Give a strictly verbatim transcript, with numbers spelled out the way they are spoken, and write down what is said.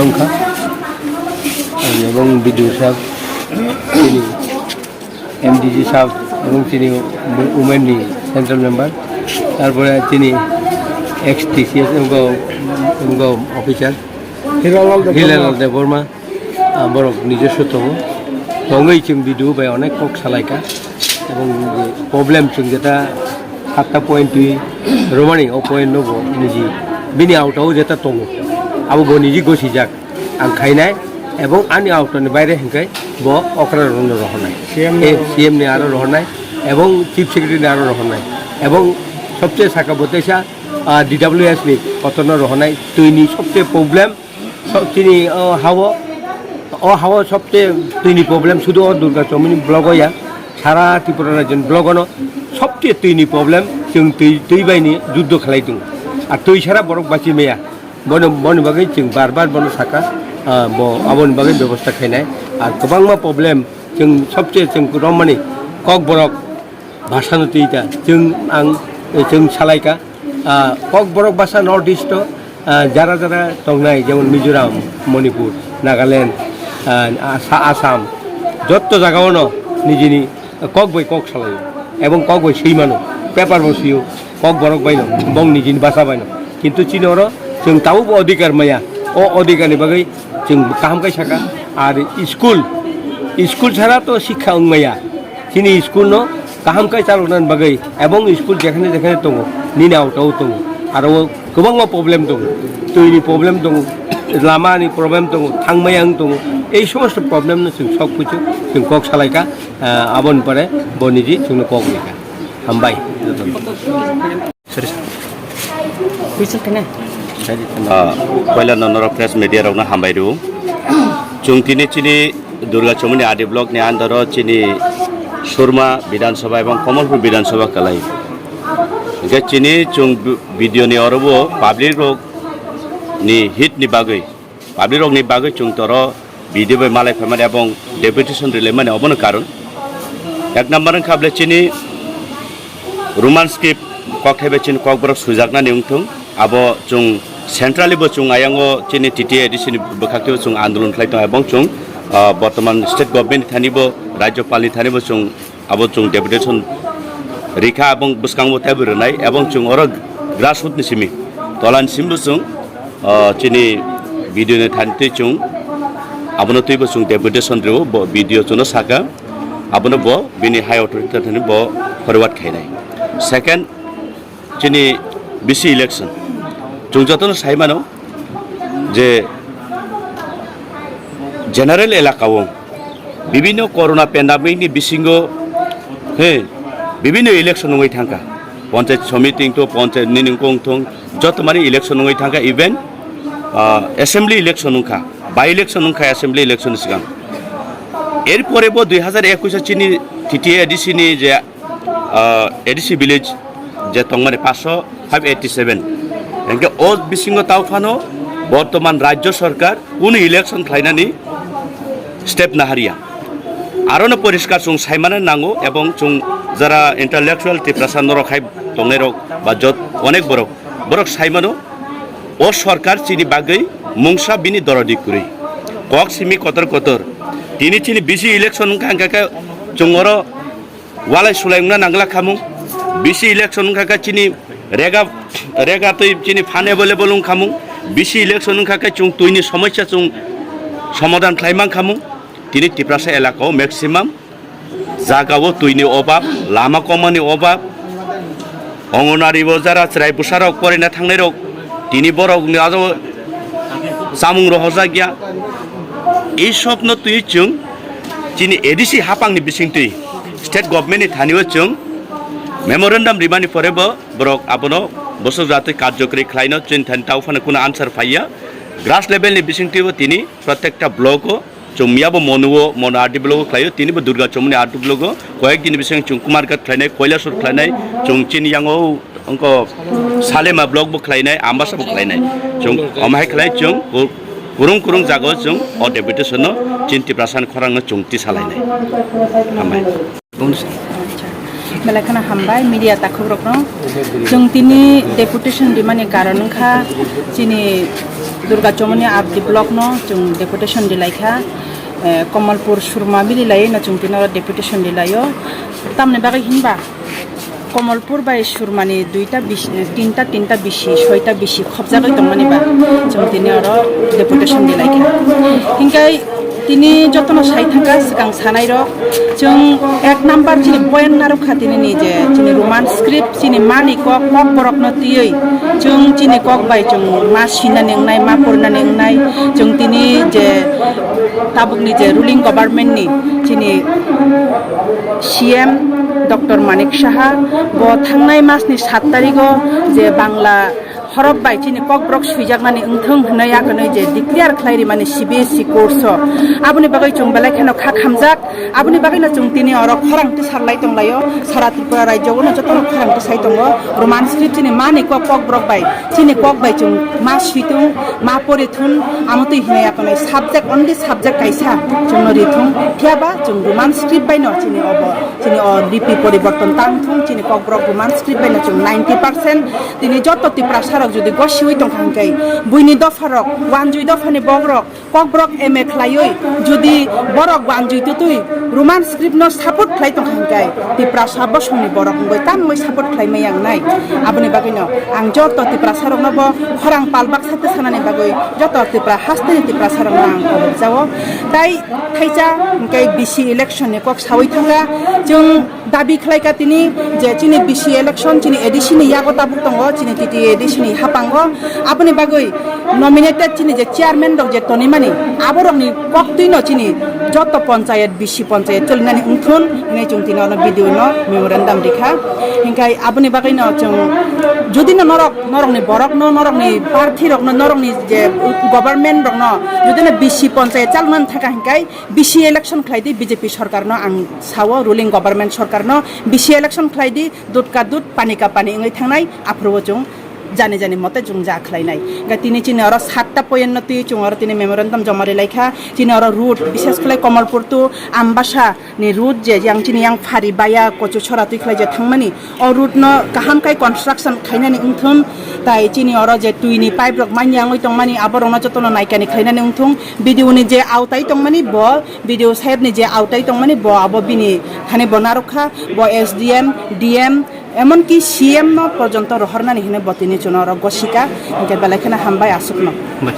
wngkha, ebong B D O sahab, chini M D C sahab, ebong chini women ni central member, tarpore chini ex T C S wngkha, wngkha officer Hiralal Debbarma. Hiralal Debbarma, ah, borok nijoswo tongo. Tongwi chwng B D O bai onek kok salaikha. Ebong je problem chwng jeta satta point twi romani, o point no bo niji bini auto o jeta tongo, abo bo niji gosijak ang khainai, ebong ani auto ni baire hwnkhe bo okra rokno rohornai. C M ni Eh, C M ni aro rohornai, ebong Chief Secretary ni aro rohornai, ebong sobse saka bo teisa, ah, D W S ni kotorno rohornai, twi ni sobse problem. So, chini o hao, o hao sobse twi ni problem sudu o Durga Chomoni block o ya, sara Tripura rajyoni block o no sobse twi ni problem, chwng twi, twi bai ni juddo khlai tongo. Ar twi sara borok bachi maya. Bono, boni bagwi chwng bar bar bono saka, ah, bo aboni bagwi bebosta khainai. Ar kwbangma problem chwng sobse chwng romani Kokborok bhasano twi ta chwng ang, chwng salaikha. Ah, Kokborok bhasha North East o, ah, jara jara tongnai, jemon Mizoram, Manipur, Nagaland, ah, Asa-, Assam, jotto jaga ono nijini kok bai kok salaio, ebong kok bai swi mano, paper bo swiyo, Kokborok baino, bong nijini bhasha baino. Kintu chini oro chwng tabukbo odhikar maya, o odhikarni bagwi chwng kaham khe saka. Ar school, school chhara to sikha wng maya. Chini school no kaham khe chaloknani bagwi, ebong school jekhane jekhane tongo, nini auto o tongo, aro o kwbangma problem tongo, twi ni problem tongo, lama ni problem tongo, thangmaya wng tongo, ei somosto problem no chwng sok kuchu chwng kok salaikha, ah, aboni pore bo niji chwngno kok rikha. Hambai. Sorry, sir. Whistle kene. Ah, poila no norok press media rokno hambai rw. Chwng tini chini Durga Chomoni R D block ni under o chini Surma Bidhan Sabha ebong Kamalpur Bidhan Sabha kwlai. Hingke chini chwng bi-, video ni oro bo public rok ni hit ni bagwi, public rok ni bagwi chwng toro video bai malai phaimani ebong deputation rilaimani obono karon. Ek number wngkha bole chini Roman script kokthai bai chini kokborok swijaknani wngthung. Abo chwng centrally bo chwng ayango chini T T A D C ni bwkhak teibo chwng andolon khlai tongo, ebong chwng, ah, bortoman state government ni thani bo, rajyopal ni thani bo chwng abo chwng deputation rikha, ebong bwskango teibo rwnai, ebong chwng oro grassroot ni simi, tola ni simi bo chwng, ah, chini B D O ni thani twi chwng abono twibo chwng deputation rwo, bo B D O chwngno saka, abono bo bini high authority thani bo forward khainai. Second, chini B C election. Chwng jotono sai mano je general elaka o bibinno corona pandemic ni bisingo, he, bibinno election wngwi thangkha. Panchayat somiti wngtong, panchayat nini wngkong thong, joto mani election wngwi thangkha, even, ah, assembly election wngkha, by election wngkha assembly election ni swkang. Erpore bo dui hazar ekush o chini T T A D C ni je ah, A D C village je tongmani paanch sho five eighty seven. Hingke o bisingo tao phano bortoman rajyo sarkar kunu election khlainani step naharya. Arono poriskar chwng saimano nango ebong chwng jara intellectual Tiprasa norok hai tongnairok ba jot onek borok, borok saimano o sarkar chini bagwi mungsa bini dorodi kwrwi. Kok simi kotor kotor. Tini chini bisi election wngkha hingkha khe chwng oro walai sulai wngna nangla khamung. Bisi election wngkha khe chini rega, rega twi chini phan available wngkhamung. Bisi election wngkha khe chwng twini somosya chwng somadan khlai mankhamung. Tini Tiprasa elaka o maximum jaga o twini obab, lama komani obab, Anganwadi bo jara chwrai bwsarok poraina thangnairok, tini borokni aro chamung rohorjak ya. Ei sopno twi chwng chini A D C hapangni bisingtwi state government ni thani o chwng memorandum rimani pore bo borok abono bwswk jatwi karjokri khlaino chini thani tao phano kunu answer phaiya. Grass level ni bisingtwi bo tini protekta block o Chwng miyabo Monu o, Monu R D block o khlaio, tini bo Durga Chomoni R D block o, koyek din bising chwng Kumarghat khlainai, Kailasor khlainai, chwng chini yango wngkho Salema block bo khlainai, Ambasa bo khlainai. Chwng omo hai khlai chwng ku-, kurung kurung jaga o chwng o deputation no chini Tiprasa ni khorang no chwng tisa lainai. Hambai. Belai kheno hambai media takhukrokno. Chwng tini deputation rimani karon wngkha chini Durga Chomoni R D block no chwng deputation rilaikha, eh, Kamalpur Surma bili laiwi no chwng tini oro deputation rilaio. Tamni bagwi hinba Kamalpur bai Surmani duita bisi, tinta, tinta bisi, soita bisi khobjagwi tongmani ba chwng tini oro deputation rilaikha. Hinkhai tini jotono sai thangkha swkang sanairok, chwng ek number chini point narwkha tini ni je chini Roman script chini mani kok, kok borokno twiwi chwng chini kok bai chwng ma sinani wngnai, ma porinani wngnai, chwng tini je tabukni je ruling government ni chini C M Doctor Manik Saha bo thangnai masni sat tarigo je Bangla horop bai chini kokborok swijaknani wngthung hwnwi akhwnwi je declare khlai rimani C B S E course o. Aboni bagwi chwng belai kheno kha khamjak. Aboni bagwino chwng tini oro khorang tisar lai tonglaio. Sara Tripura rajyo-o no jotono khorang tisai tongo. Roman script chini mani kok, kokborok bai, chini kok bai chwng ma switung, ma porithun, amotwi hinwi akhwnwi subject, only subject kaisa chwngno rithung. Phiyaba chwng Roman script baino chini obo, chini o lipi poriborton tangthung, chini kokborok Roman script baino chwng ninety percent. Tini joto Tiprasarok jodi gosiwi tongkha hwnkhe, buini dopharok, wanjwi dophani bokrok, kokborok M A khlaiwi, jodi borok wanjwi twtwi Roman script no support khlai tongkha hwnkhe, Tiprasa bosongni borok wngwi tangwi support khlai maya wngnai. Aboni bagwino ang joto Tiprasarokno bo khorang pal baksa tisanani bagwi joto Tipra hasteni Tiprasarokno ang kobok jao. Tai thaisa hwnkhe B C election ni kok sawi thangkha, chwng dabi khlaikha tini je chini B C election chini A D C ni yago tabuk tongo, chini T T A A D C ni hapango. Aboni bagwi nominated chini je chairman rok je tonimani, aborokni koktwino chini joto panchayat, B C panchayat cholinani wngthun hinwi chwng tini ono B D O no memorandum rikha. Hinkhai aboni bagwino chwng jodino norok, norokni borokno, norokni parthi rokno, norokni je government rokno jodino B C panchayat chalmani thangkha hinkhai, B C election khlai di, B J P sorkarno ang sao, ruling government sorkarno, B C election khlai di, dut ka dut, pani ka pani wngwi thangnai, aphuru o chwng jani jani mote chwng ja khlainai. Hingke tini chini oro satta point no twi chwng oro tini memorandum joma rilaikha, chini oro route, bishes khlai Kamalpur to Ambasa ni route je yang chini yang phari baya kochu chora twi khlai je thangmani, o route no kaham khai construction khainani wngthun, tai chini oro je twi ni pipe rok manya wngwi tongmani, aborok no jotono naikani khlainani wngthung, B D O ni je autai tongmani bo, B D O saheb ni je autai tongmani bo, abo bini thani bo narwkha, bo S D M, D M, emonki C M no porjonto rohornani hinwi bo tini chwngno oro gosika, hingke belai kheno hambai aswkno. Bai.